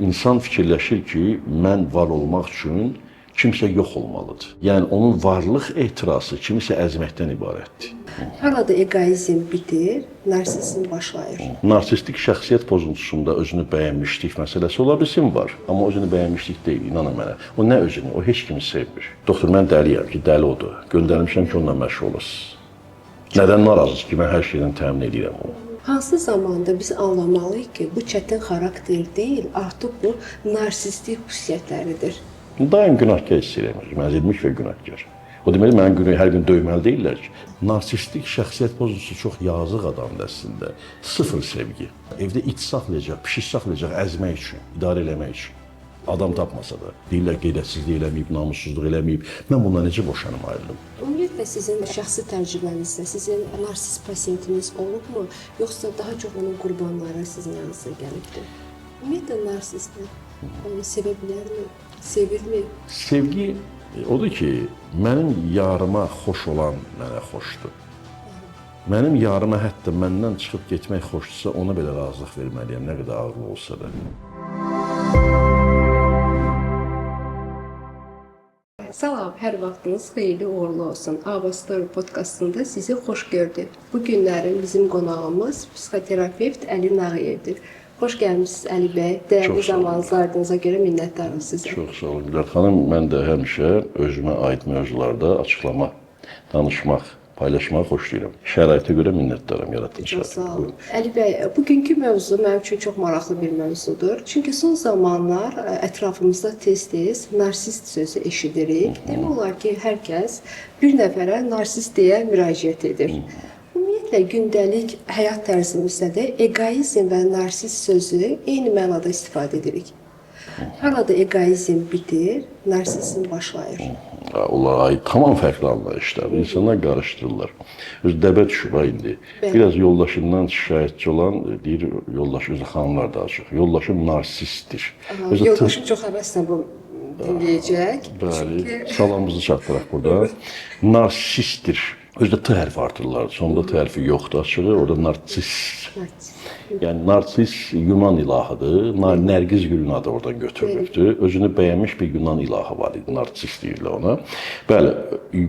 İnsan fikirləşir ki, mən var olmaq üçün kimsə yox olmalıdır. Yəni onun varlıq ehtirası kimisə əzməkdən ibarətdir. Harada egoizm bitir, narsizm başlayır. Narsistik şəxsiyyət pozuntusunda özünü bəyənmişlik məsələsi ola bilsin var, amma özünü bəyənmişlik deyil, inanın mənə. O nə özünü, o heç kimi sevmir. Doktor, mən dəliyəm ki, dəli odur. Göndərmişəm ki, onunla məşğul olasınız. Nədən narazısınız ki, mən hər şeydən təmin edirəm onu? Hansı zamanda biz anlamalıyıq ki, bu çətin xarakter deyil, artıq bu narsistik xüsusiyyətləridir. Daim günahkar hiss edirəm özümü, əzilmiş və günahkar. O demək, mənim günü hər gün döyməli deyirlər ki. Narsistik şəxsiyyət pozuntusu çox yazıq adamdır əslində. Sıfır sevgi. Evdə it saxlayacaq, pişik saxlayacaq əzmək üçün, idarə eləmək üçün. Adam tapmasa da. Deyirlər qeyrətsizlik eləməyib, namussuzluq eləməyib. Mən bundan necə boşanım, ayrılım? Ümumiyyətlə sizin şəxsi təcrübənizdə sizin narsist pasiyentiniz olubmu, yoxsa daha çox onun qurbanları sizin yanınıza gəlibdir? Ümumiyyətlə narsistlər onu sevə bilərmi? Sevirmi? Sevgi odur ki, mənim yarıma xoş olan mənə xoşdur. Mənim yarıma hətta məndən çıxıb getmək xoşdursa, ona belə razılıq verməliyəm, nə qədər ağırlı olsa da. Salam, hər vaxtınız xeyirli uğurlu olsun. Ava Story podkastında sizi xoş gördük. Bu günlərin bizim qonağımız psixoterapevt Əli Nağıyevdir. Xoş gəlmisiniz Əli bəy. Dəyərli zamanınızı ayırdığınıza görə minnətdarıq sizə. Çox sağ olun Gülər xanım. Mən də həmişə özümə aid mövzularda açıqlama, danışmaq, paylaşmağı xoşlayıram. Şəraitə görə minnətdaram yaratdığın Çox şəraitə. sağ olun. Əli bəy, bugünkü mövzu mənim üçün çox maraqlı bir mövzudur. Çünki son zamanlar ətrafımızda tez-tez narsist sözü eşidirik. Demək olar ki, hər kəs bir nəfərə narsist deyə müraciət edir. Ümumiyyətlə gündəlik həyat tərzimizdə də egoizm və narsist sözü eyni mənada istifadə edirik. Harada egoizm bitir, narsizm başlayır. Onlara aid tamam fərqli anlayışlar. İnsanlar qarışdırırlar. Öz dəbə düşüb ha indi. Biraz yoldaşından şikayətçi olan deyir, yoldaşı özü xanımlar daha çox. Yoldaşım narsistdir. Özü yoldaşım çox həvəslə bu dinləyəcək. Bəli, çünki salamımızı çatdıraq burada. Narsistdir. Özü də T hərfi artırırlar. Sonda T hərfi yoxdur açığı. Orada narsist. Yəni narsis Yunan ilahıdır. Nərgiz gülün adı oradan götürülübdür. Özünü bəyənmiş bir Yunan ilahı var idi, narsis deyirlər ona. Bəli,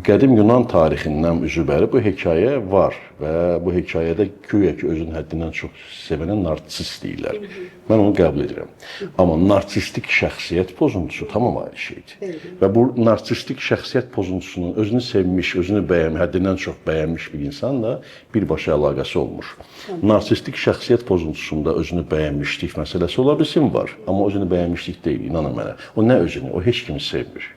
qədim Yunan tarixindən üzü bəri bu hekayə var və bu hekayədə güya ki özünün həddindən çox sevənə narsis deyirlər. Mən onu qəbul edirəm. Amma narsistik şəxsiyyət pozuntusu tamam ayrı şeydir. Və bu narsistik şəxsiyyət pozuntusunun özünü sevmiş, özünü bəyənmiş, həddindən çox bəyənmiş bir insanla birbaşa əlaqəsi olmur. Narsistik şəxsiyyət pozuntusunda özünü bəyənmişlik məsələsi ola bilsin var, amma özünü bəyənmişlik deyil, inanın mənə. O nə özünü, o heç kimi sevmir.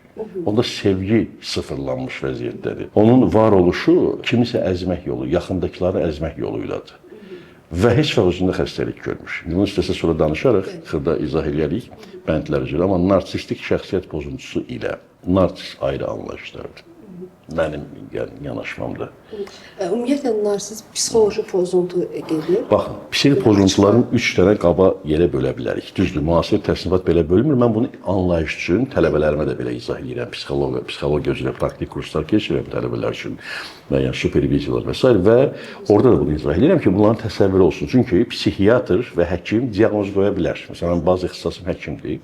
Onda sevgi sıfırlanmış vəziyyətdədir. Onun varoluşu kimisə əzmək yolu, yaxındakıları əzmək yolu ilədir. Və heç vaxt özündə xəstəlik görmür. Bunu istəsə sonra danışarıq, xırda izah eləyərik bəndlər üzrə, amma narsistik şəxsiyyət pozuntusu ilə narsis ayrı anlayışlardır. Mənim yanaşmamda. Ümumiyyətlə narsist psixoloji pozuntu gedir. Baxın, psixi pozuntuların 3 dənə qaba yerə bölə bilərik. Düzdür, müasir təsnifat belə bölmür. Mən bunu anlayış üçün tələbələrimə də belə izah edirəm. Psixologiya üzrə praktik kurslar keçirirəm tələbələr üçün, müəyyən superviziyalar və s. və orada da bunu izah edirəm ki, bunların təsəvvürü olsun. Çünki psixiatr və həkim diaqnoz qoya bilər. Məsələn, bazı ixtisasım həkimdir.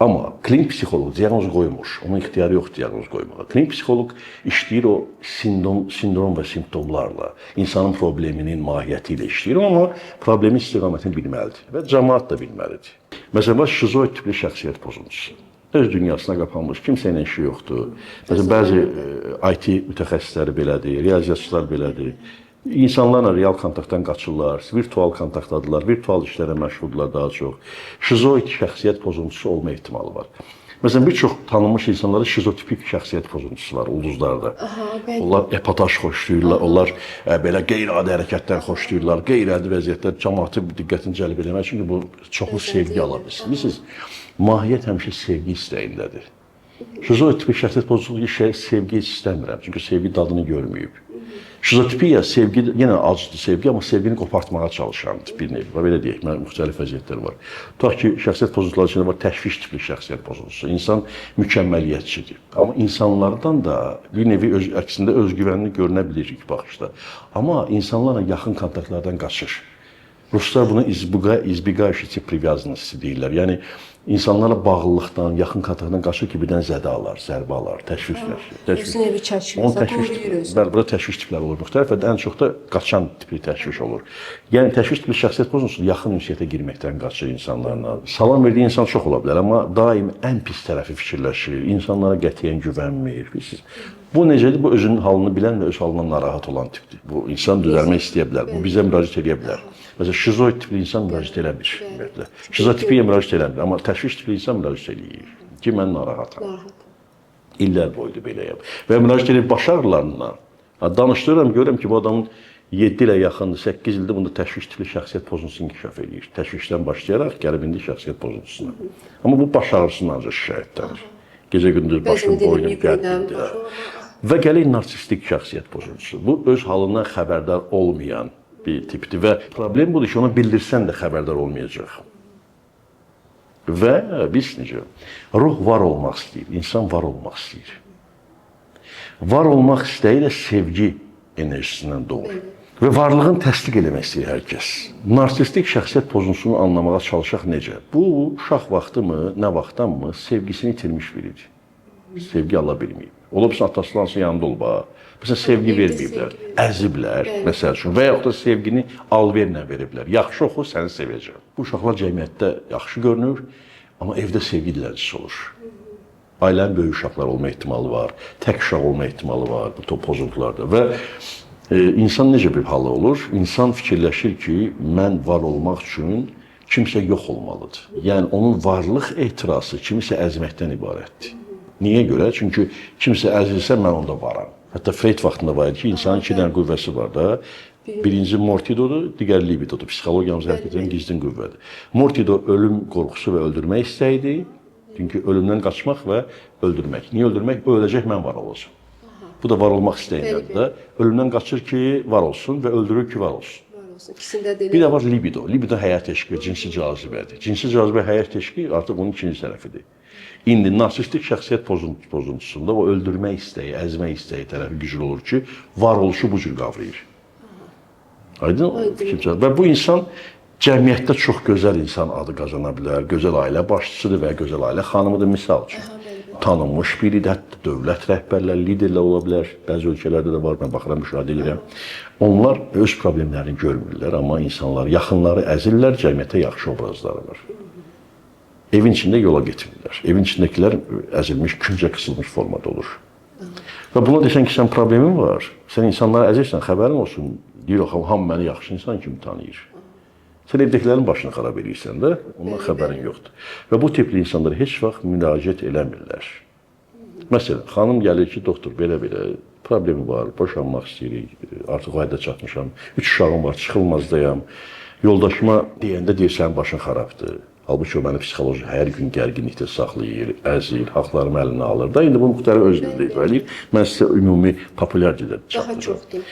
Amma klinik psixoloq diaqnoz qoymur. Onun ixtiyarı yoxdur diaqnoz qoymağa. Klinik psixoloq işləyir o sindrom və simptomlarla, insanın probleminin mahiyyəti ilə işləyir, amma problemin istiqamətini bilməlidir və cəmaət də bilməlidir. Məsələn, var şizoid tipli şəxsiyyət pozuntusu. Öz dünyasına qapanmış, kimsə ilə işi yoxdur. Məsələn, bəzi IT mütəxəssisləri belədir, riyaziyyatçılar belədir. İnsanlarla real kontaktdan qaçırlar, virtual kontaktdadırlar, virtual işlərə məşğuldurlar daha çox. Şizoid şəxsiyyət pozuntusu olma ehtimalı var. Məsələn, bir çox tanınmış insanlarda şizotipik şəxsiyyət pozuntusu var ulduzlarda. Aha, bəli. Onlar epataş xoşlayırlar, onlar belə qeyri-adi hərəkətlər xoşlayırlar, qeyri-adi vəziyyətlər cəmaatın diqqətini cəlb eləmək üçün ki, bu çoxlu sevgi ala bilsin. Bilirsiniz, mahiyyət həmişə sevgi istəyindədir. Şizoid tipik şəxsiyyət pozuntusu sevgi heç istəmirəm, çünki sevgi dadını görməyib. Şizotipiya sevgi, yenə acıdır sevgi, amma sevgini qopartmağa çalışandır bir növ. Belə deyək, müxtəlif vəziyyətlər var. Tutaq ki, şəxsiyyət pozuntuları içində var təşviş tipli şəxsiyyət pozuntusu. İnsan mükəmməliyyətçidir. Amma insanlardan da bir nevi əksində özgüvənli görünə bilir ilk baxışda. Amma insanlarla yaxın kontaktlardan qaçır. Ruslar buna избегающий тип привязанности deyirlər. Yəni İnsanlara bağlılıqdan, yaxın kontaktdan qaçır ki, birdən zədə alar, zərbə alar, təşvişləşir. Özünə bir çərçivə qoruyur özünü. Bəli, burada təşviş tipləri olur müxtəlif və ən çox da qaçan tipli təşviş olur. Yəni təşviş tipli şəxsiyyət pozuntusu yaxın ünsiyyətə girməkdən qaçır insanlarla. Salam verdiyi insan çox ola bilər, amma daim ən pis tərəfi fikirləşir, insanlara qətiyyən güvənmir. Bilirsiniz. Bu necədir? Bu özünün halını bilən və öz halından narahat olan tipdir. Bu insan düzəlmək istəyə bilər. Bu bizə müraciət eləyə bilər. Məsələn, şizoid tipli insan müraciət eləmir ümumiyyətlə. Şizotipiya müraciət eləmir, amma təşviş tipli insan müraciət eləyir ki, mən narahatam. Narahat. İllər boyudur beləyəm. Və müraciət edib baş ağrılarından. Danışdırıram, görürəm ki, bu adamın 7 ilə yaxındır, 8 ildir bunda təşviş tipli şəxsiyyət pozuntusu inkişaf eləyir. Təşvişdən başlayaraq gəlib indi şəxsiyyət pozuntusuna. Amma bu baş ağrısından ancaq şikayətlənir. Gecə gündüz başım, boynum gərgindir. Və gələk narsistik şəxsiyyət pozuntusu. Bu öz halından xəbərdar olmayan bir tipdir və problem budur ki, ona bildirsən də xəbərdar olmayacaq. Və biz necə? Ruh var olmaq istəyir, insan var olmaq istəyir. Var olmaq istəyi də sevgi enerjisindən doğur. Və varlığını təsdiq eləmək istəyir hər kəs. Narsistik şəxsiyyət pozuntusunu anlamağa çalışaq necə? Bu uşaq vaxtı mı, nə vaxtdanmı sevgisini itirmiş biridir. Sevgi ala bilməyib. Ola bilsin atasının hansı yanında olub ha. Məsələn, sevgi verməyiblər, əziblər, məsəl üçün, və yaxud da sevgini alverlə veriblər. Yaxşı oxu, səni sevəcəm. Bu uşaqlar cəmiyyətdə yaxşı görünür, amma evdə sevgi diləncisi olur. Ailənin böyük uşaqlar olma ehtimalı var, tək uşaq olma ehtimalı var bu pozuntularda və insan necə bir halı olur? İnsan fikirləşir ki, mən var olmaq üçün kimsə yox olmalıdır. Yəni onun varlıq ehtirası kimisə əzməkdən ibarətdir. Niyə görə? Çünki kimsə əzilsə mən onda varam. Hətta Freyd vaxtında var idi ki, insanın iki dənə qüvvəsi var da. Birinci mortidodur, digəri libidodur. Psixologiyamızı hərəkət edən gizlin qüvvədir. Mortido ölüm qorxusu və öldürmək istəyidir. Çünki ölümdən qaçmaq və öldürmək. Niyə öldürmək? Öləcək, mən var olacağam. Bu da var olmaq istəyindədir də. Ölümdən qaçır ki, var olsun və öldürür ki, var olsun. Var olsun. İkisində də elə. Bir də var libido. Libido həyat eşqi, cinsi cazibədir. Cinsi cazibə, həyat eşqi artıq onun ikinci tərəfidir. İndi narsistik şəxsiyyət pozuntusunda o öldürmək istəyi, əzmək istəyi tərəfi güclü olur ki, varoluşu bu cür qavrayır. Aydın kimsə. Və bu insan cəmiyyətdə çox gözəl insan adı qazana bilər, gözəl ailə başçısıdır və ya gözəl ailə xanımıdır misal üçün. Tanınmış biridir, hətta dövlət rəhbərləri, liderlər ola bilər. Bəzi ölkələrdə də var, mən baxıram, müşahidə edirəm. Onlar öz problemlərini görmürlər, amma insanlar, yaxınları əzirlər, cəmiyyətə yaxşı obrazları var. Evin içində yola getmirlər. Evin içindəkilər əzilmiş, küncə qısılmış formada olur. Və buna desən ki, sən problemin var, sən insanları əzirsən, xəbərin olsun. Deyir, axı, hamı məni yaxşı insan kimi tanıyır. Sən evdəkilərin başını xarab eləyirsən də, ondan xəbərin yoxdur. Və bu tipli insanlara heç vaxt müraciət eləmirlər. Məsələn, xanım gəlir ki, doktor, belə-belə problemi var, boşanmaq istəyirik, artıq o həddə çatmışam, 3 uşağım var, çıxılmazdayam. Yoldaşıma deyəndə deyir, sənin başın xarabdır. Halbuki o məni psixoloji hər gün gərginlikdə saxlayır, əzir, haqlarımı əlinə alır da. İndi bu müxtəlif öz dildə ifadə eləyir. Mən sizə ümumi populyar dildə Daha çoxdur.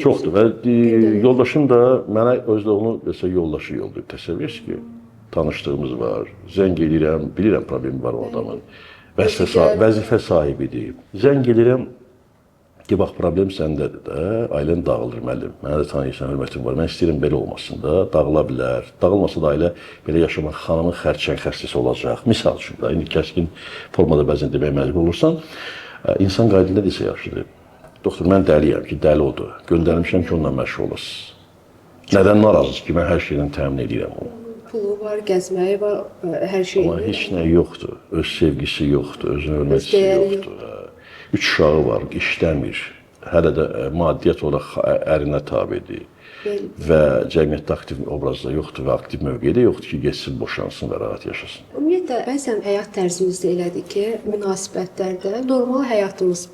Çoxdur və yoldaşım da mənə özdə onu məsələn yoldaşı yollayıb. Təsəvvür edirsiniz ki, tanışdığımız var. Zəng eləyirəm, bilirəm problemi var o adamın. Vəzifə sahibidir. Zəng eləyirəm ki, bax problem səndədir də, ailən dağılır müəllim. Mənə də tanıyırsan, hörmətim var. Mən istəyirəm belə olmasın da, dağıla bilər. Dağılmasa da ailə belə yaşamaq xanımın xərçəng xəstəsi olacaq. Misal üçün da, indi kəskin formada bəzən deməyə məcbur olursan, insan qayıdında desə yaxşıdır. Doktor, mən dəliyəm ki, dəli odur. Göndərmişəm ki, onunla məşğul olasınız. Nədən narazısınız ki, mən hər şeydən təmin edirəm onu. Pulu var, gəzməyi var, hər şey. Amma heç nə yoxdur. Öz sevgisi yoxdur, özünə hörmətisi yoxdur. 3 uşağı var, işləmir. Hələ də maddiyyat olaraq ərinə tabedir. Və cəmiyyətdə aktiv obrazda yoxdur və aktiv mövqedə yoxdur ki, getsin, boşansın və rahat yaşasın. Ümumiyyətlə, bəzən həyat tərzimizdə elədir ki, münasibətlərdə normal həyatımız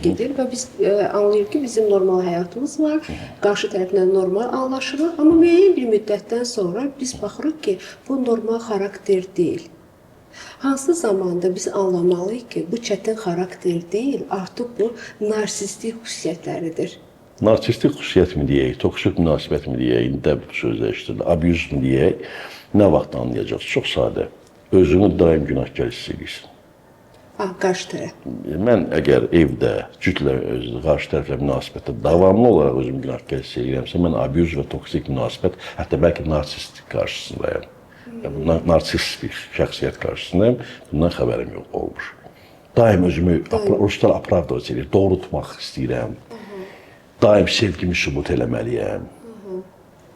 gedir və biz anlayırıq ki, bizim normal həyatımız var, qarşı tərəflə normal anlaşırıq, amma müəyyən bir müddətdən sonra biz baxırıq ki, bu normal xarakter deyil. Hansı zamanda biz anlamalıyıq ki, bu çətin xarakter deyil, artıq bu narsistik xüsusiyyətləridir. Narsistik xüsusiyyət mi deyək, toksik münasibət mi deyək, indi də bu sözlə işlədir, abuse mi deyək, nə vaxt anlayacaqsınız? Çox sadə. Özünü daim günahkar hiss edirsən. Qarşı tərəf. Mən əgər evdə cütlə qarşı tərəflə münasibətdə davamlı olaraq özümü günahkar hiss edirəmsə, mən abuse və toksik münasibət, hətta bəlkə narsistik qarşısındayam. Yəni, bundan narsist bir şəxsiyyət qarşısındayım. Bundan xəbərim yox olmur. Daim özümü ruslar opravdovat edir, doğrultmaq istəyirəm. Daim sevgimi sübut eləməliyəm.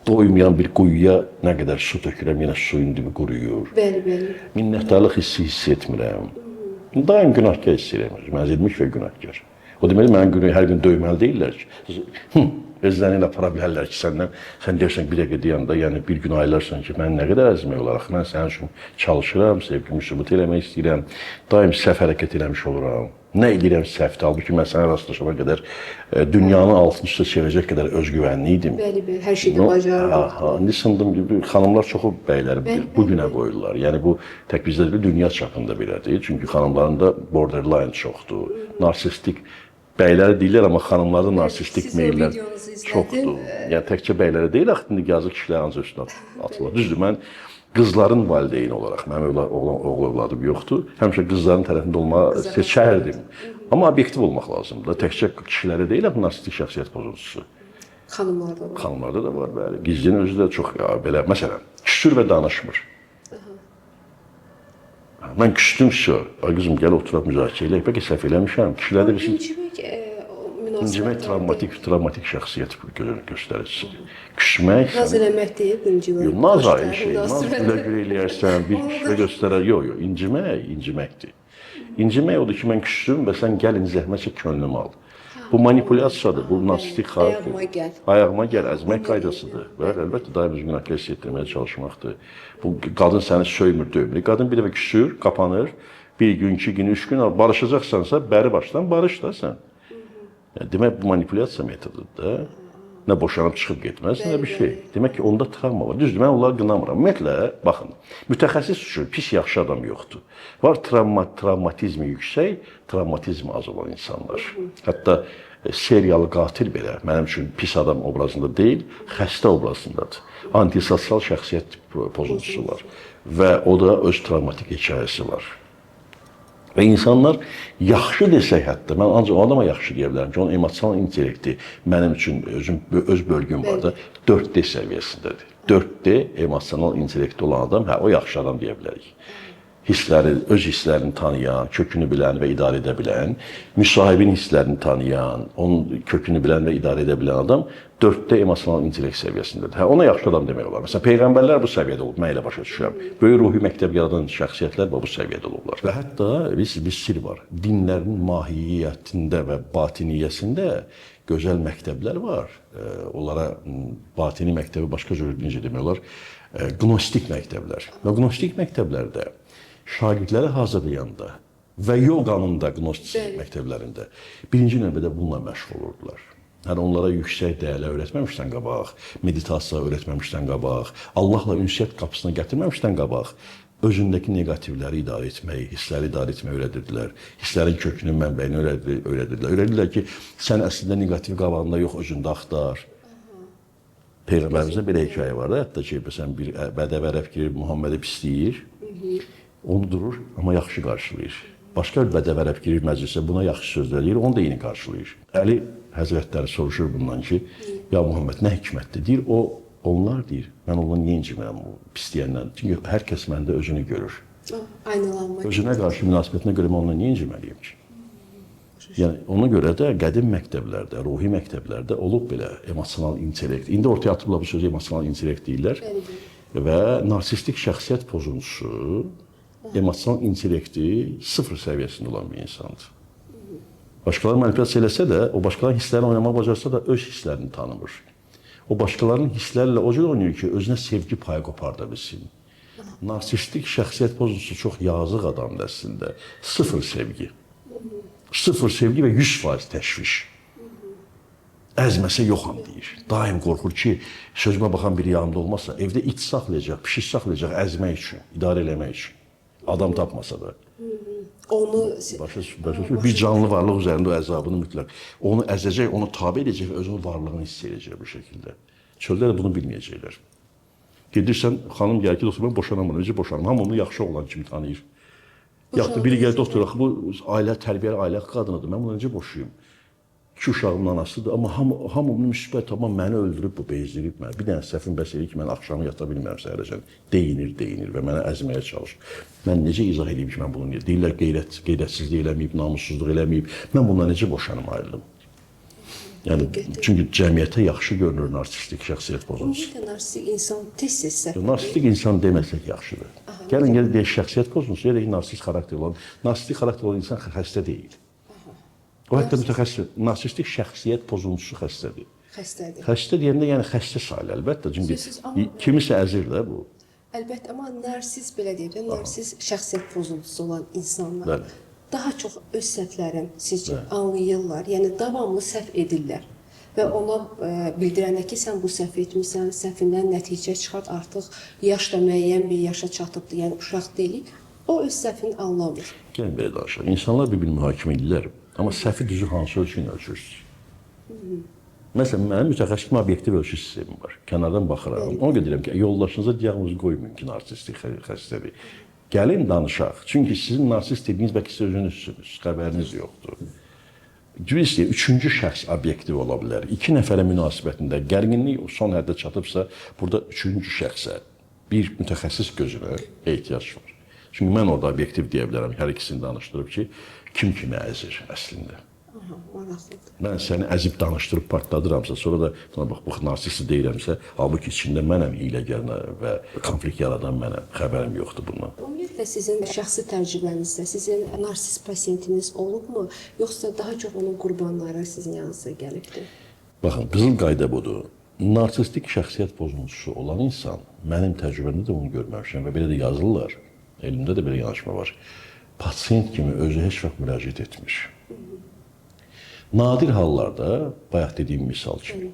Doymayan bir quyuya nə qədər su tökürəm, yenə suyun dibi quruyur. Bəli, bəli. Minnətdarlıq hissi hiss etmirəm. Daim günahkar hiss edirəm özümü, əzilmiş və günahkar. O demək, mənim günü hər gün döyməli deyirlər ki. Özlərini elə apara bilərlər ki, səndən, sən deyirsən bir dəqiqə deyəndə, yəni bir gün ayılarsan ki, mən nə qədər əzmək olar, axı mən sənin üçün çalışıram, sevgimi sübut eləmək istəyirəm, daim səhv hərəkət eləmiş oluram. Nə edirəm səhvdir, halbuki mən sənə rastlaşana qədər dünyanın altını üstə çevirəcək qədər özgüvənli idim. Bəli, bəli, hər şeydə bacarırdım. Aha, indi sındım gibi xanımlar çoxu bəyləri bu günə qoyurlar. Yəni bu tək bizdə deyil, dünya çapında belədir. Çünki xanımların da borderline çoxdur. Narsistik bəyləri deyirlər, amma xanımlarda narsistik meyillər çoxdur. Yəni təkcə bəylərə deyil, axı indi yazıq kişilər ancaq üstünə atılır. Düzdür, mən qızların valideyni olaraq, mənim oğul övladım yoxdur. Həmişə qızların tərəfində olmağı seçərdim. Amma obyektiv olmaq lazımdır. Təkcə kişilərə deyil, axı narsistik şəxsiyyət pozuntusu. Xanımlarda var. Xanımlarda da var, bəli. Gizlin özü də çox ya, belə, məsələn, küsür və danışmır. Mən küstümsə, ay qızım gəl oturaq müzakirə eləyək. Bəlkə səhv eləmişəm. Kişilərdə bir İncimək İncimək travmatik şəxsiyyət göstəricisidir. Küsmək naz eləmək deyil, birinci yox, naz ayrı şey. Naz gülə-gülə eləyərsən, bir küsmə göstərər. Yox, yox, incimək inciməkdir. İncimək odur ki, mən küstüm və sən gəlin zəhmət çək könlümü al. Bu manipulyasiyadır, bu narsistik xarakter. Ayağıma gəl. Ayağıma gəl, əzmək qaydasıdır. Və əlbəttə daim özünü günahkar hiss etdirməyə çalışmaqdır. Bu qadın səni söymür, döymür. Qadın bir dəfə küsür, qapanır. Bir gün, iki gün, üç gün barışacaqsansa, bəri başdan barış da sən. Yəni, demək bu manipulyasiya metodudur da. Nə boşanıb çıxıb getməz, nə bir şey. Demək ki, onda travma var. Düzdür, mən onları qınamıram. Ümumiyyətlə, baxın, mütəxəssis üçün pis yaxşı adam yoxdur. Var travmatizmi yüksək, travmatizmi az olan insanlar. Hətta seriyalı qatil belə mənim üçün pis adam obrazında deyil, xəstə obrazındadır. Antisosial şəxsiyyət pozuntusu var və o da öz travmatik hekayəsi var. Və insanlar yaxşı desək hətta, mən ancaq o adama yaxşı deyə bilərəm ki, onun emosional intellekti mənim üçün özüm öz bölgüm var da 4D səviyyəsindədir. 4D emosional intellekti olan adam, hə, o yaxşı adam deyə bilərik. Hissləri, öz hisslərini tanıyan, kökünü bilən və idarə edə bilən, müsahibin hisslərini tanıyan, onun kökünü bilən və idarə edə bilən adam 4D emosional intellekt səviyyəsindədir. Hə, ona yaxşı adam demək olar. Məsələn, peyğəmbərlər bu səviyyədə olub, mən elə başa düşürəm. Böyük ruhi məktəb yaradan şəxsiyyətlər bu səviyyədə olublar. Və hətta bir sir var. Dinlərin mahiyyətində və batiniyyəsində gözəl məktəblər var. Onlara batini məktəbi başqa cür necə demək olar? Qnostik məktəblər. Və qnostik məktəblərdə şagirdləri hazırlayanda və yoqanın da qnostik məktəblərində birinci növbədə bununla məşğul olurdular. Yəni onlara yüksək dəyərlər öyrətməmişdən qabaq, meditasiya öyrətməmişdən qabaq, Allahla ünsiyyət qapısına gətirməmişdən qabaq özündəki neqativləri idarə etməyi, hissləri idarə etməyi öyrədirdilər. Hisslərin kökünün mənbəyini öyrədirdilər. Öyrədirdilər ki, sən əslində neqativ qabağında yox, özündə axtar. Peyğəmbərimizdə belə hekayə var da, hətta ki, məsələn, bir bədəvi ərəb girir, Muhammədi pisləyir. Onu durur, amma yaxşı qarşılayır. Başqa bir bədəvi ərəb girir məclisə, buna yaxşı sözlər deyir, onu da eyni qarşılayır. Əli Həzrətləri soruşur bundan ki, ya Muhammed nə hikmətdir? Deyir, onlar deyir, mən ondan niyə incimirəm o pisləyəndən? Çünki hər kəs məndə özünü görür. Aynalanma. Özünə qarşı münasibətinə görə mən ondan niyə inciməliyəm ki? Yəni ona görə də qədim məktəblərdə, ruhi məktəblərdə olub belə emosional intellekt. İndi ortaya atıblar bu sözü emosional intellekt deyirlər. Və narsistik şəxsiyyət pozuntusu emosional intellekti sıfır səviyyəsində olan bir insandır. Başqaları manipulyasiya eləsə də, o başqalarının hisslərini oynamaq bacarsa da öz hisslərini tanımır. O başqalarının hisslərlə o cür oynayır ki, özünə sevgi payı qoparda bilsin. Narsistik şəxsiyyət pozuntusu çox yazıq adamdır əslində. Sıfır sevgi. Sıfır sevgi və 100% təşviş. Əzməsə yoxam deyir. Daim qorxur ki, sözümə baxan biri yanımda olmazsa, evdə it saxlayacaq, pişik saxlayacaq əzmək üçün, idarə eləmək üçün. Adam tapmasa da. Onu Başa bir canlı varlıq üzərində o əzabını mütləq. Onu əzəcək, onu tabe edəcək və özünün varlığını hiss edəcək bu şəkildə. Çöldə də bunu bilməyəcəklər. Gedirsən, xanım gəlir ki, doktor, mən boşanamıram, necə boşanım? Hamı onu yaxşı oğlan kimi tanıyır. Yaxud da biri gəlir, doktor, axı bu ailə, tərbiyəli ailə qadınıdır, mən bunu necə boşayım? İki uşağımın anasıdır, amma hamı müsbət, amma məni öldürüb bu, bezdirib məni. Bir dənə səhvim bəs eləyir ki, mən axşamı yata bilmirəm səhərəcən. Deyinir, və mənə əzməyə çalışır. Mən necə izah edeyim ki, mən bunu niyə? Deyirlər qeyrətsizlik eləməyib, namussuzluq eləməyib. Mən bundan necə boşanım, ayrılım? Yəni, çünki cəmiyyətə yaxşı görünür narsistik şəxsiyyət pozuntusu. Ümumiyyətlə narsistik insan tez-tez səhv. Narsistik insan deməsək yaxşıdır. Gəlin deyək şəxsiyyət pozuntusu, ya da ki, narsist xarakter olan, narsistik xarakter olan insan xəstə deyil. O hətta mütəxəssis, narsistik şəxsiyyət pozuntusu xəstədir. Xəstədir. Xəstə deyəndə yəni xəstə sayılır əlbəttə, çünki kimisə əzir də bu. Əlbəttə, amma narsist belə deyək də, narsist şəxsiyyət pozuntusu olan insanlar Bəli. Daha çox öz səhvlərini sizcə anlayırlar, yəni davamlı səhv edirlər. Və ona bildirəndə ki, sən bu səhvi etmisən, səhvindən nəticə çıxart, artıq yaş da müəyyən bir yaşa çatıbdır, yəni uşaq deyilik, o öz səhvini anlamır. Gəlin belə danışaq. İnsanlar bir-birini mühakimə edirlər, amma səhvi düzü hansı ölçü ilə ölçürsünüz? Məsələn, mənim mütəxəssis kimi obyektiv ölçü sistemim var. Kənardan baxıram. Ona görə deyirəm ki, yoldaşınıza diaqnoz qoymayın ki, narsistik xəstədir. Gəlin danışaq. Çünki sizin narsist dediyiniz bəlkə siz özünüzsünüz, xəbəriniz yoxdur. Bilirsiniz, üçüncü şəxs obyektiv ola bilər. İki nəfərə münasibətində gərginlik son həddə çatıbsa, burada üçüncü şəxsə, bir mütəxəssis gözünə ehtiyac var. Çünki mən orada obyektiv deyə bilərəm, hər ikisini danışdırıb ki, kim kimi əzir əslində. Aha, maraqlıdır. Mən səni əzib danışdırıb partladıramsa, sonra da bax, bu narsisti deyirəmsə, halbuki içində mənəm hiyləgər və konflikt yaradan mənəm, xəbərim yoxdur bundan. Ümumiyyətlə sizin şəxsi təcrübənizdə sizin narsist pasiyentiniz olubmu, yoxsa daha çox onun qurbanları sizin yanınıza gəlibdir? Baxın, qızıl qayda budur. Narsistik şəxsiyyət pozuntusu olan insan, mənim təcrübəmdə də bunu görməmişəm və belə də yazırlar, elmdə də belə yanaşma var. Pasiyent kimi özü heç vaxt müraciət etmir. Nadir hallarda, bayaq dediyim misal kimi,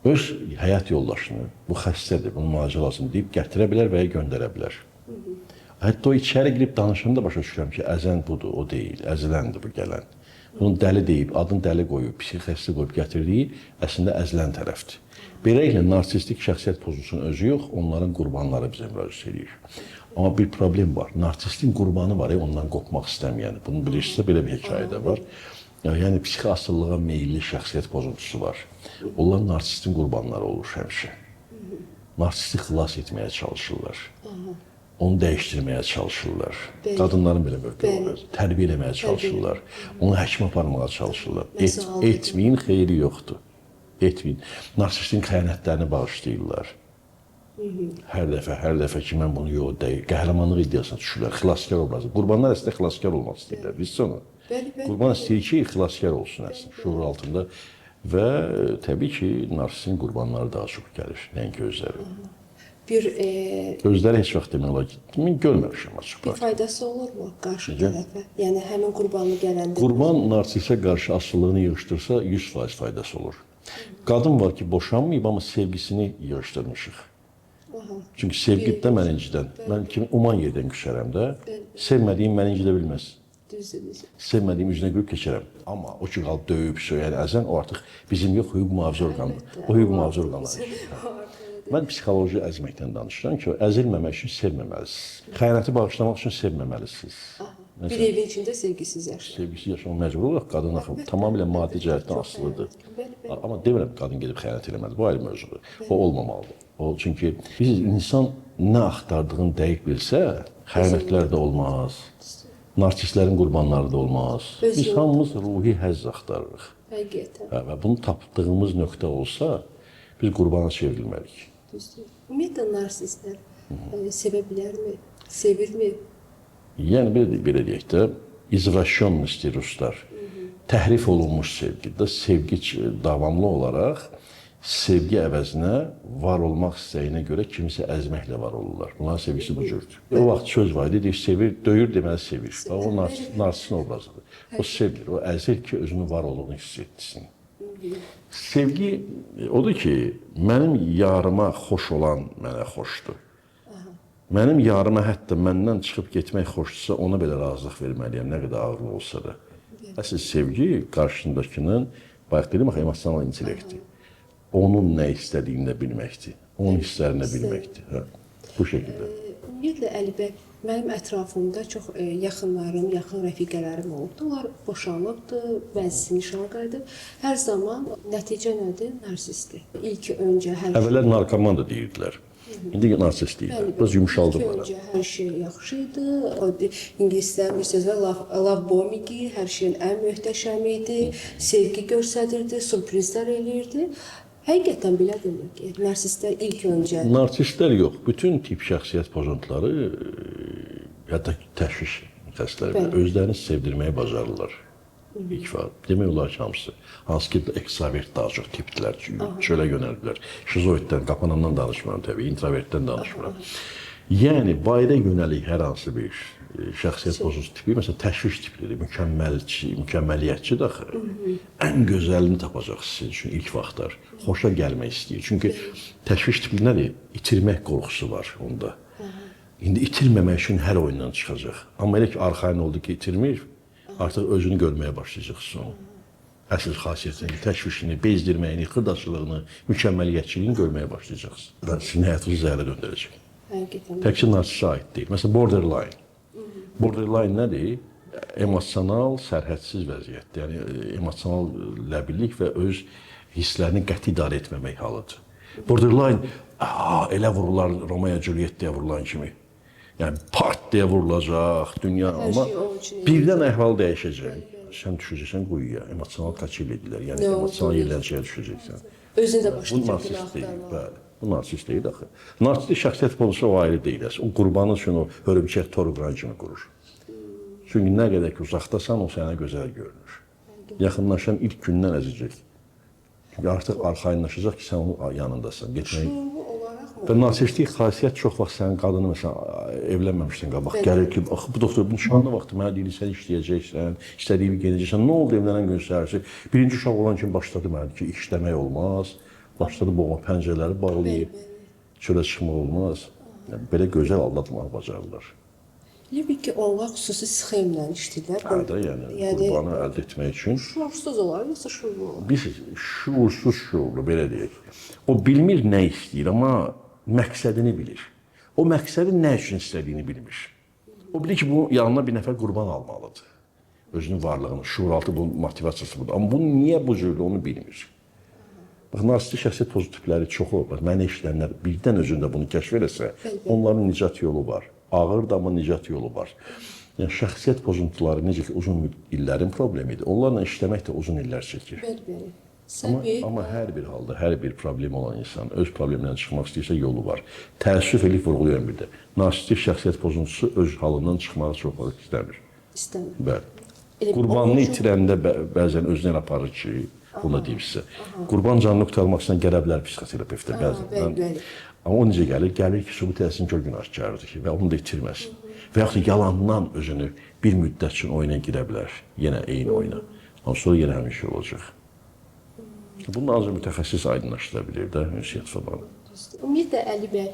öz həyat yoldaşını, bu xəstədir, bunu müalicə lazım deyib gətirə bilər və ya göndərə bilər. Hətta o içəri girib danışanda başa düşürəm ki, əzən budur, o deyil, əziləndir bu gələn. Bunu dəli deyib, adını dəli qoyub, psixi xəstə qoyub gətirdiyi əslində əzilən tərəfdir. Beləliklə, narsistik şəxsiyyət pozuntusunun özü yox, onların qurbanları bizə müraciət edir. Amma bir problem var, narsistin qurbanı var, ondan qopmaq istəməyəni. Bunu bilirsinizsə, belə bir hekayə də var. Yəni, psixi asılılığa meyilli şəxsiyyət pozuntusu var. Onlar narsistin qurbanları olur həmişə. Narsisti xilas etməyə çalışırlar. Onu dəyişdirməyə çalışırlar. Qadınların belə mövqeyi var. Tərbiyə eləməyə çalışırlar. Onu həkimə aparmağa çalışırlar. Etməyin xeyri yoxdur. Etməyin. Narsistin xəyanətlərini bağışlayırlar. Hər dəfə ki, mən bunu yox deyil. Qəhrəmanlıq iddiasına düşürlər. Xilaskar obrazı. Qurbanlar əslində xilaskar olmaq istəyirlər. Bilirsiz onu? Qurban istəyir ki, xilaskar olsun əslində, şuur altında. Və təbii ki, narsistin qurbanları daha çox gəlir, nəinki özləri. Özləri heç vaxt demək olar ki, mən görməmişəm açıq. Bir faydası olurmu qarşı tərəfə? Yəni, həmin qurbanı gələndə... Qurban narsisə qarşı asılılığını yığışdırsa, 100% faydası olur. Qadın var ki, boşanmayıb, amma sevgisini yığışdırmışıq. Çünki sevgi də mən incidən. Mən kimi uman yerdən küsərəm də, sevmədiyim məni incidə bilməz. Düzdür. Sevmədiyim üzünə gülüb keçərəm. Amma o ki, qalıb döyüb, söyən, əzən, o artıq bizim yox, hüquq mühafizə orqanıdır. O hüquq mühafizə orqanları. Mən psixoloji əzməkdən danışıram ki, əzilməmək üçün sevməməlisiniz. Xəyanəti bağışlamaq üçün sevməməlisiniz. Bir evin içində sevgisiz yaşayır. Sevgisiz yaşamaq məcbur olaraq qadın axı tamamilə maddi cəhətdən asılıdır. Amma demirəm qadın gedib xəyanət eləməlidir. Bu ayrı mövzudur. O olmamalıdır. O, çünki biz insan nə axtardığını dəqiq bilsə, xəyanətlər də olmaz. Narsistlərin qurbanları da olmaz. Biz hamımız ruhi həzz axtarırıq. Həqiqətən. Və bunu tapdığımız nöqtə olsa, biz qurbana çevrilməliyik. Düzdür. Ümumiyyətlə, narsistlər sevə bilərmi? Sevirmi? Yəni, belə deyək də, izraşyonnosti ruslar. Təhrif olunmuş sevgidə, sevgi davamlı olaraq sevgi əvəzinə var olmaq istəyinə görə kimisə əzməklə var olurlar. Bunların sevgisi bu cürdür. O vaxt söz var idi, deyir, sevir, döyür deməli sevir. O narsistin obrazıdır. O sevmir, o əzir ki, özünün var olduğunu hiss etsin. Sevgi odur ki, mənim yarıma xoş olan mənə xoşdur. Mənim yarıma hətta məndən çıxıb getmək xoşdursa, ona belə razılıq verməliyəm, nə qədər ağırlı olsa da. Əsl sevgi qarşısındakının, bayaq dedim, axı, emosional intellektdir. Onun nə istədiyini də bilməkdir, onun hisslərini də bilməkdir. Hə, bu şəkildə. Ümumiyyətlə Əli bəy, mənim ətrafımda çox yaxınlarım, yaxın rəfiqələrim olubdu. Onlar boşanıbdı, bəzisi nişana qayıdıb. Hər zaman nəticə nədir? Narsistdir. İlk öncə hər Əvvəllər narkoman da deyirdilər. İndi narsist deyirlər. Biraz yumşaldılar. İlk öncə hər şey yaxşı idi. O ingilislərin bir sözü var, love bombing, hər şeyin ən möhtəşəmi idi. Sevgi göstərirdi, sürprizlər eləyirdi. Həqiqətən belə demir ki, narsistlər ilk öncə Narsistlər yox, bütün tip şəxsiyyət pozuntuları, hətta təşviş xəstələri belə özlərini sevdirməyi bacarırlar. İlk vaxt. Demək olar ki, hamısı. Hansı ki, ekstravert daha çox tipdirlər, çölə yönəliblər. Şizoiddən, qapanandan danışmıram təbii, introvertdən danışmıram. Yəni, bayıra yönəlik hər hansı bir şəxsiyyət pozuntusu tipi, məsələn, təşviş tiplidir, mükəmməlçi, mükəmməliyyətçi də axı. Ən gözəlini tapacaq sizin üçün ilk vaxtlar. Xoşa gəlmək istəyir. Çünki təşviş tipli nədir? İtirmək qorxusu var onda. İndi itirməmək üçün hər oyundan çıxacaq. Amma elə ki, arxayın oldu ki, itirmir, artıq özünü görməyə başlayacaqsın onu. Əsl xasiyyətini, təşvişini, bezdirməyini, xırdaçılığını, mükəmməliyyətçiliyini görməyə başlayacaqsın. Sizin həyatınızı zəhərə döndərəcək. Həqiqətən. Təkcə narsisə aid deyil. Məsələn, borderline. Borderline nədir? Emosional sərhədsiz vəziyyətdir. Yəni, emosional ləbillik və öz hisslərini qəti idarə etməmək halıdır. Borderline, elə vururlar Romeo Juliet deyə vurulan kimi. Yəni, part deyə vurulacaq dünya, Hər amma şey onun üçün birdən əhval dəyişəcək. Sən düşəcəksən quyuya, emosional kaçil edirlər. Yəni, emosional yerləncəyə düşəcəksən. Özünü də Bu başlayacaq narsist deyil, günahlarına. bəli. Bu narsist deyil axı. Narsist şəxsiyyət pozuntusu o ayrı deyil. O qurbanı üçün o hörümçək toru quran kimi qurur. Çünki nə qədər ki uzaqdasan, o sənə gözəl görünür. Yaxınlaşan ilk gündən əzəcək. Çünki artıq arxayınlaşacaq ki, sən onun yanındasan. Getmək. Şuurlu olaraq mı? Və narsistik xasiyyət çox vaxt sənin qadını məsələn evlənməmişdən qabaq gəlir ki, axı bu doktor bu nişanlı vaxtı mənə deyir sən işləyəcəksən, istədiyini gedəcəksən. Nə oldu evlənən gün səhərsi? Birinci uşaq olan kimi başladı mənə ki, işləmək olmaz. Başladı boğma pəncərələri bağlayıb, çölə çıxmaq olmaz. Yəni, belə gözəl aldatmağı bacarırlar. Elə bil ki, onlar xüsusi sxemlə işləyirlər. Hə də, yəni qurbanı əldə etmək üçün. Şuursuz olar, yoxsa şuurlu olar? Biz şuursuz şuurlu, belə deyək. O bilmir nə istəyir, amma məqsədini bilir. O məqsədi nə üçün istədiyini bilmir. O bilir ki, bunun yanına bir nəfər qurban almalıdır. Özünün varlığını, şuuraltı bunun motivasiyası budur. Amma bunu niyə bu cürdür, onu bilmir. Bax, narsistik şəxsiyyət pozuntusu tipləri çoxu, bax, mənə işləyənlər birdən özündə bunu kəşf eləsə, onların nicat yolu var. Ağır da, amma nicat yolu var. Yəni, şəxsiyyət pozuntuları necə ki, uzun illərin problemidir. Onlarla işləmək də uzun illər çəkir. Bəli, bəli. Sən Amma hər bir halda, hər bir problem olan insan öz problemindən çıxmaq istəyirsə yolu var. Təəssüf eləyib vurğulayıram bir də. Narsistik şəxsiyyət pozuntusu öz halından çıxmağı çox vaxt istəmir. İstəmir. Bəli. Qurbanını itirəndə bəzən özünə elə aparır ki, bunu da deyim sizə. Qurban canını qurtarmaq istəyən gələ bilər psixoterapevtə bəzən. Bəli, bəli. Amma o necə gəlir? Gəlir ki, sübut eləsin ki, o günahkardır ki, və onu da itirməsin. Və yaxud da yalandan özünü bir müddət üçün oyuna girə bilər. Yenə eyni oyuna. Amma sonra yenə həmişə olacaq. Bunu ancaq mütəxəssis aydınlaşdıra bilir də, ünsiyyət falan. Ümumiyyətlə, Əli bəy,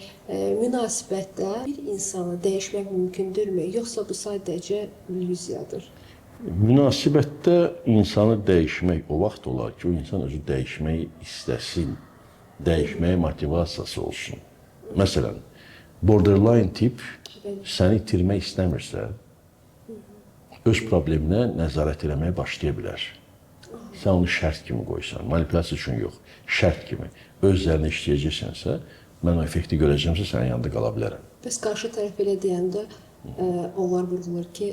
münasibətdə bir insanı dəyişmək mümkündürmü? Yoxsa bu sadəcə illüziyadır? Münasibətdə insanı dəyişmək o vaxt olar ki, o insan özü dəyişməyi istəsin, dəyişməyə motivasiyası olsun. Məsələn, borderline tip səni itirmək istəmirsə, öz probleminə nəzarət eləməyə başlaya bilər. Sən onu şərt kimi qoysan, manipulyasiya üçün yox, şərt kimi. Öz üzərində işləyəcəksənsə, mən o effekti görəcəmsə, sənin yanında qala bilərəm. Bəs qarşı tərəf belə deyəndə, onlar vurğulayır ki,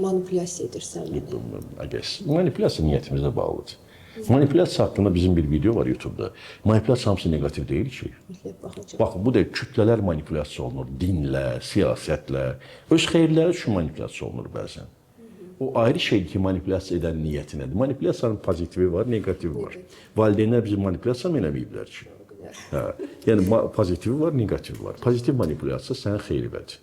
manipulyasiya edirsən məni. I guess. Manipulyasiya niyyətimizə bağlıdır. Manipulyasiya haqqında bizim bir video var YouTube-da. Manipulyasiya hamısı neqativ deyil ki. Mütləq baxacağam. Bax, bu da kütlələr manipulyasiya olunur. Dinlə, siyasətlə. Öz xeyirləri üçün manipulyasiya olunur bəzən. O ayrı şeydir ki, manipulyasiya edən niyyəti nədir? Manipulyasiyanın pozitivi var, neqativi var. Valideynlər bizi manipulyasiya mı eləməyiblər ki? Hə. Yəni pozitivi var, neqativi var. Pozitiv manipulyasiya sənin xeyrinədir.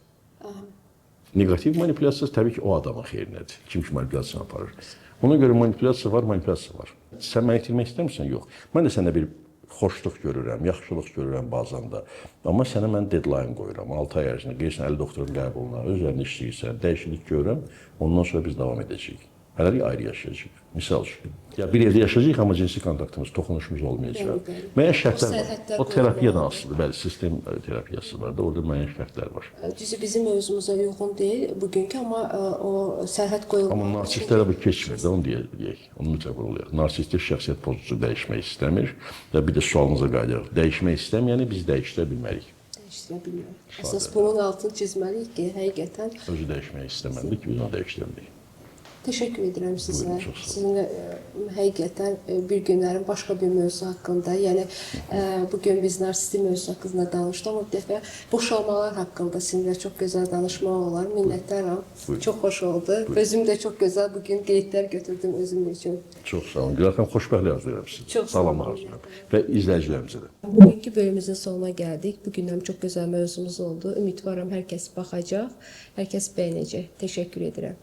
Neqativ manipulyasiya təbii ki, o adamın xeyrinədir. Kim ki manipulyasiya aparır. Ona görə manipulyasiya var, manipulyasiya var. Sən məni itirmək istəmirsən? Yox. Mən də sənə bir xoşluq görürəm, yaxşılıq görürəm bazan da. Amma sənə mən deadline qoyuram. 6 ay ərzində gəlirsən 50 doktorun qəbuluna, öz üzərində işləyirsən, dəyişiklik görürəm. Ondan sonra biz davam edəcəyik. Hələlik ayrı yaşayacağıq. Misal üçün. Ya bir evdə yaşayacağıq, amma cinsi kontaktımız, toxunuşumuz olmayacaq. Bəli, bəli. Müəyyən O şərtlər var. sərhədlər O terapiyadan qoyulmalıdır. asılıdır. Bəli, sistem terapiyası var da, orada müəyyən şərtlər var. Düzü bizim mövzumuza uyğun deyil bugünkü, amma o sərhəd qoyulmalı. Amma narsistlərə bu keçmir də, onu deyək. Onu mütləq vurğulayaq. Narsistlər şəxsiyyət pozuntusu dəyişmək istəmir və bir də sualınıza qayıdaq. Dəyişmək istəməyəni biz dəyişdirə bilmərik. Dəyişdirə bilmərik. Əsas bunun altını çizməliyik ki, həqiqətən Özü dəyişmək istəmədik ki, biz onu dəyişdirə bildik. Təşəkkür edirəm sizə. Buyurun, çox sağ olun. Sizinlə həqiqətən bir günlərin başqa bir mövzu haqqında, yəni bu gün biz narsizm mövzusu haqqında danışdıq, amma bir dəfə boşalmalar haqqında sizinlə çox gözəl danışmaq olar. Minnətdaram. Buyurun. Çox xoş oldu. Özüm də çox gözəl bu gün qeydlər götürdüm özüm üçün. Çox sağ olun. Gülər xanım, xoşbəxtlik arzulayıram sizə. Çox sağ olun. Sağlamlıq arzulayıram. Və izləyicilərimizə də. Bugünkü bölümümüzün sonuna gəldik. Bu gündən çox gözəl mövzumuz oldu. Ümidvaram hər kəs baxacaq, hər kəs bəyənəcək. Təşəkkür edirəm.